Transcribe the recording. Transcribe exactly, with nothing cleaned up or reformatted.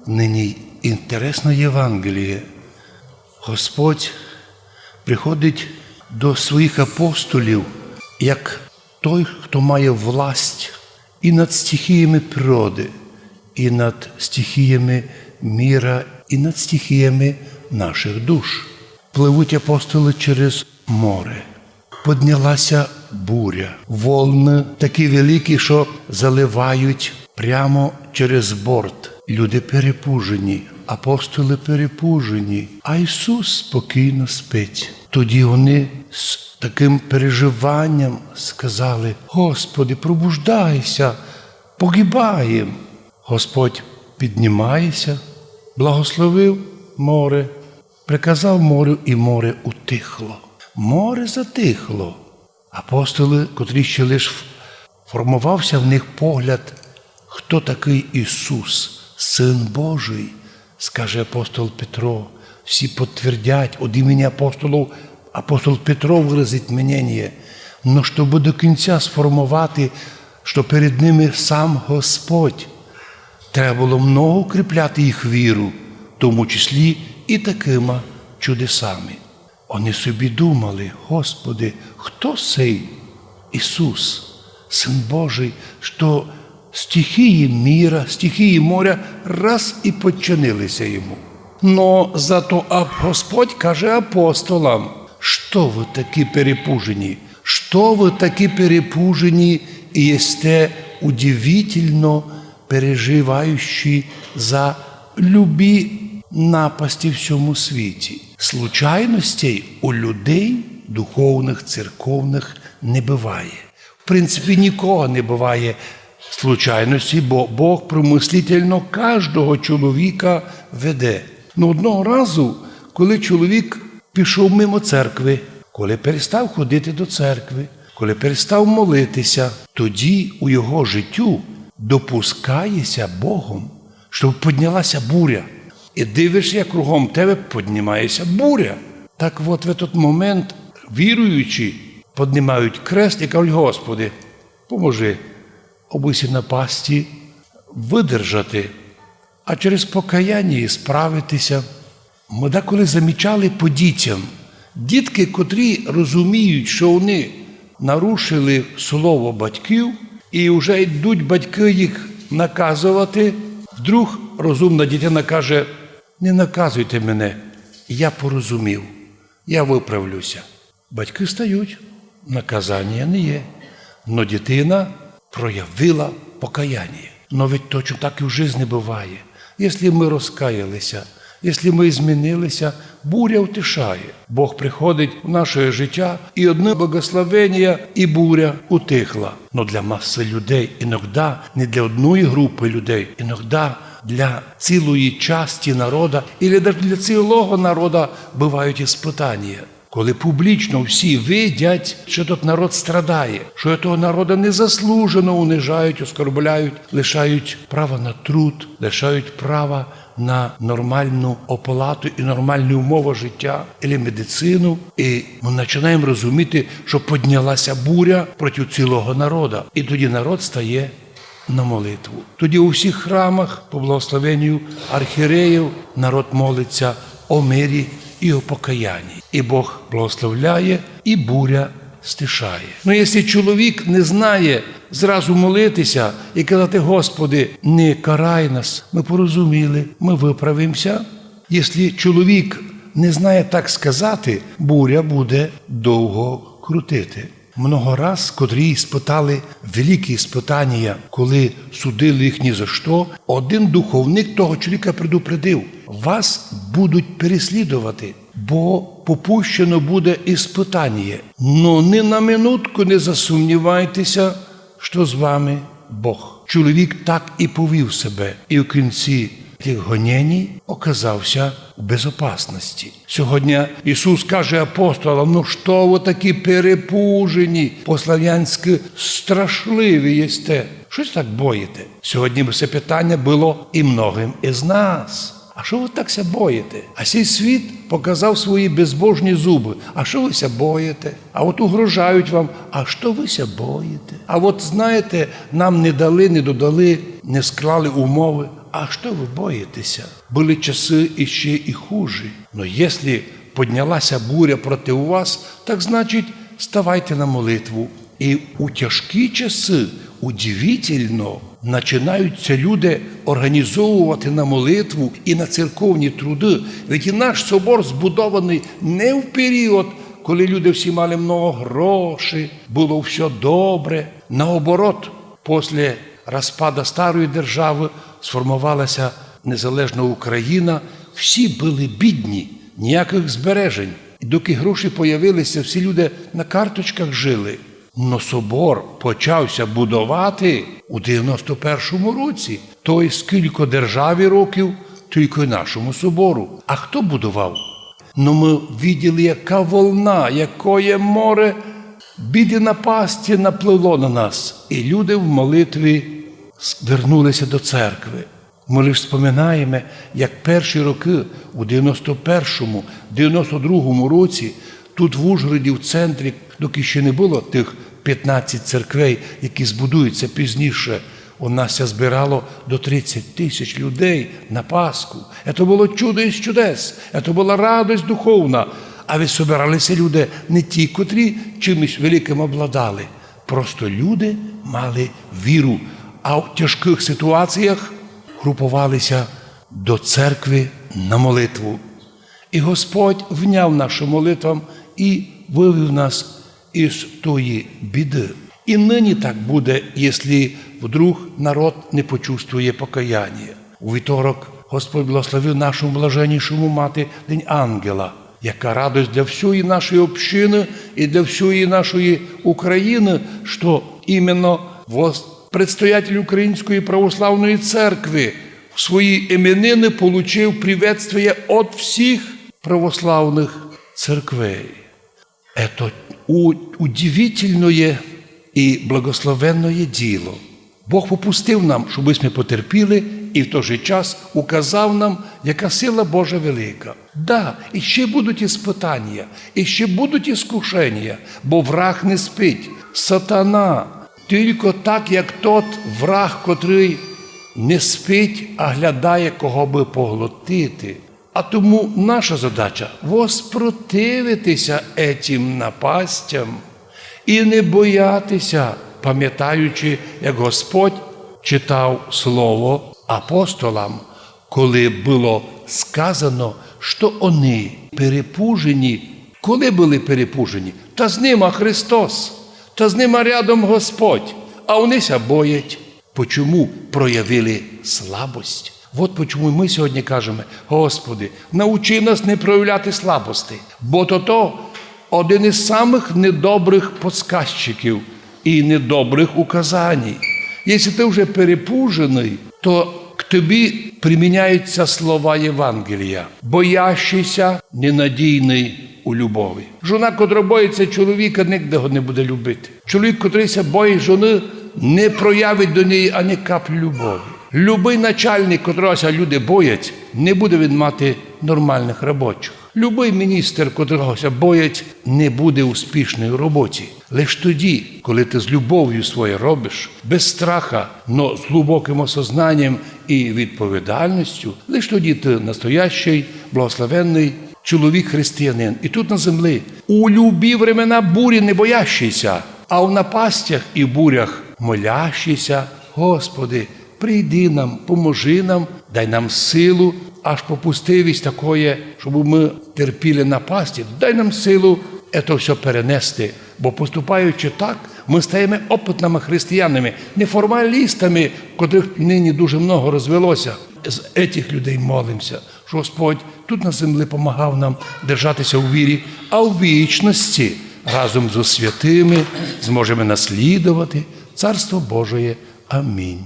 Нині інтересне Євангеліє. Господь приходить до своїх апостолів як той, хто має власть і над стихіями природи, і над стихіями міра, і над стихіями наших душ. Пливуть апостоли через море. Поднялася буря. Волны такі великі, що заливають прямо через борт. Люди перепужені, апостоли перепужені, а Ісус спокійно спить. Тоді вони з таким переживанням сказали: «Господи, пробуждайся, погибаєм». Господь піднімається, благословив море, приказав морю, і море утихло. Море затихло. Апостоли, котрі ще лиш ф-, формувався в них погляд, хто такий Ісус, Син Божий, скаже апостол Петро. Всі підтвердять од імені апостолів, апостол Петро выразить мнение. Но щоб до кінця сформувати, що перед ними сам Господь, треба було много укріпляти їх віру, в тому числі і такыма чудесами. Они собі думали: «Господи, хто сей Ісус, Син Божий, що стихії міра, стихії моря раз і подчинилися йому?» Но зато ап-, Господь каже апостолам: «Що вы такі перепужені? Що вы такі перепужені і єсте удивительно переживаючі за любі напасти в сьому світі?» Случайностей у людей, духовных, церковных, не быває. В принципі, нікого не быває случайності, бо Бог промыслительно каждого чоловіка веде. Но одного разу, коли чоловік пішов мимо церкви, коли перестав ходити до церкви, коли перестав молитися, тоді у його життю допускається Богом, щоб поднялася буря. І дивишся, як кругом тебе поднімається буря. Так от в этот момент віруючі поднімають крест і кажуть: «Господи, поможи обы сі напасти выдержати, а через покаяння і справитися». Мы деколи замічали по дітям. Дітки, котрі розуміють, що вони нарушили слово батьків, і вже йдуть батьки їх наказувати, вдруг розумна дитина каже: «Не наказуйте мене, я порозумів, я выправлюся». Батьки стають, наказанія не є. Но дитина проявила покаяння. Но ведь точно так і в жизни быває. Якщо мы розкаялися, якщо мы змінилися, буря утихає. Бог приходить в наше життя, і одне благословення, і буря утихла. Но для масы людей, іногда не для одної групы людей, іногда для цілої части народа, или даже для цілого народа бывають испытанія. Коли публічно всі видять, що тот народ страдає, що того народа незаслужено унижають, оскорбляють, лишають права на труд, лишають права на нормалну оплату і нормалні умовы життя, і медицину, і мы починаємо розуміти, що поднялася буря проти цілого народа. І тоді народ стає на молитву. Тоді у всіх храмах, по благословенню архієреїв, народ молиться о мирі і о покаянні. І Бог благословляє, і буря стишає. Но якщо чоловік не знає зразу молитися і казати: «Господи, не карай нас, мы порозуміли, мы выправимся». Якщо чоловік не знає так сказати, буря буде довго крутити. Много раз, котрі испытали великі испытанія, коли судили їх ні за што, один духовник того чоловіка предупредив: «Вас будуть переслідовати, бо попущено буде испытаніє. Но ни на минутку не засумнівайтеся, што з вами Бог». Чоловік так і повів себе, і в кінці тих гоненій оказався в безопасности. Сьогодні Ісус каже апостолам: «Ну што вы такі перепужені, по-славянськы страшливі єсте? Што ся так боїте?» Сьогодні бы се питання было і многым із нас. А што вы так ся боїте? А сей світ показав свої безбожні зубы. А што вы ся боїте? А от угрожають вам. А што вы ся боїте? А от, знаєте, нам не дали, не додали, не склали умовы. А што вы боїтеся? Были часы іщи і хужі. Но єсли поднялася буря проти вас, так значить, ставайте на молитву. І у тяжкі часы, удивительно, начинають ся люди організовувати на молитву і на церковні труды. Ведь і наш собор збудованый не в період, коли люди всі мали много грошей, было всьо добре. Наоборот, после розпада старої державы сформовалася незалежна Україна, всі были бідні, ніякых збережень. І доки гроші появилися, всі люди на карточках жили. Но собор почався будовати у девяносто першому році. То єсть скілько державі років, тілько й нашому собору. А хто будовав? Но мы виділи, яка волна, якоє море біди, напасті наплыло на нас. І люди в молитві с-, вернулися до церкви. Мы лиш споминаєме, як перші рокы у девяносто першому, девяносто другому році тут в Ужгороді, в центрі, доки ще не было тых пятнадцять церквей, які збудуються пізніше, у нас ся збирало до тридцять тисяч людей на Пасху. Ето было чудо із чудес, ето была радость духовна. А ведь собиралися люди не ті, котрі чимось великим обладали. Просто люди мали віру, а в тяжкых ситуаціях груповалися до церкви на молитву. І Господь вняв нашим молитвам і вывів нас із тої біды. І нині так буде, єсли вдруг народ не почувствує покаяння. У вівторок Господь благословив нашому блаженнішому мати День Ангела. Яка радость для всьої нашої общины і для всьої нашої Україны, што іменно вос-, предстоятель Української православної церкви в свої іменины получив приветствіє од всіх православных церквей. Ето у-, удивительноє і благословенноє діло. Бог попустив нам, щоб мы потерпіли, і в той же час указав нам, яка сила Божа велика. Да, і ще будуть іспытаня, і ще будуть іскушеня, бо враг не спить. Сатана, тілько так, як тот враг, котрый не спить, а глядає, кого бы поглотити. А тому наша задача — воспротивитися етім напастям і не боятися, памятаючи, як Господь читав слово апостолам, коли было сказано, што они перепужені. Коли были перепужені? Та з нима Христос, та з нима рядом Господь, а они ся боять. Почому проявили слабость? Вот почему мы сьогодні кажеме: Господи, научи нас не проявляти слабости, бо то, то один із самых недобрых подсказчиків і недобрых указаній. Якщо ты вже перепуженый, то к тобі приміняються слова Євангелія: боящийся, ненадійный у любові. Жона, котра боїться чоловіка, нигде го не буде любити. Чоловік, котрый ся боїть жоны, не проявить до неї ані каплі любові. Любый начальник, котрого ся люди боять, не буде він мати нормальных робочих. Любый міністр, котрого ся боять, не буде успішный у роботі. Лиш тоді, коли ты з любов'ю своє робиш, без страха, но з глубокым осознанієм і відповідальностю, лиш тоді ты настоящый, благословенный чоловік християнин. І тут на землі, у любі времена бурі не боящийся, а в напастях і бурях молящийся: Господи, прийди нам, поможи нам, дай нам силу, аж попустив ись такоє, щоб мы терпіли напасті. Дай нам силу ето всьо перенести, бо, поступаючи так, мы стаєме опытныма християнами, не формалістами, котрых нині дуже много розвелося. З етіх людей молимся, што Господь тут на землі помагав нам держатися у вірі, а в вічности разом зо святыми зможеме наслідовати Царство Божоє. Амінь.